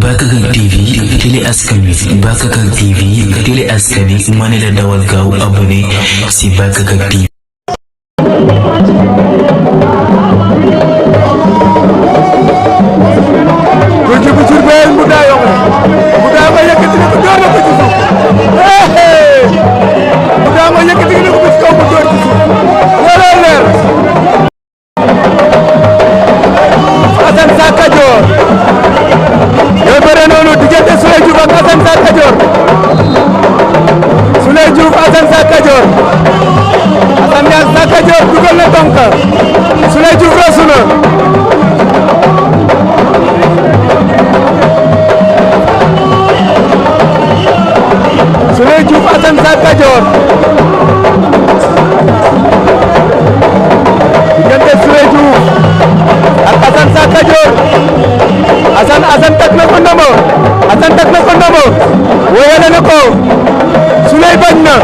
Bakakak TV télé askan wi Bakakak TV télé askan wi ma ne la dawal gaaw abonné si Bakakak TV. Souleye Diouf rasu na Souleye Diouf Assane Sakka Dior diggante Souleye Diouf ak Assane Sakka Dior Assane teg na ko ndombo Assane teg na ko ndombo woyale na ko Souleye bañ na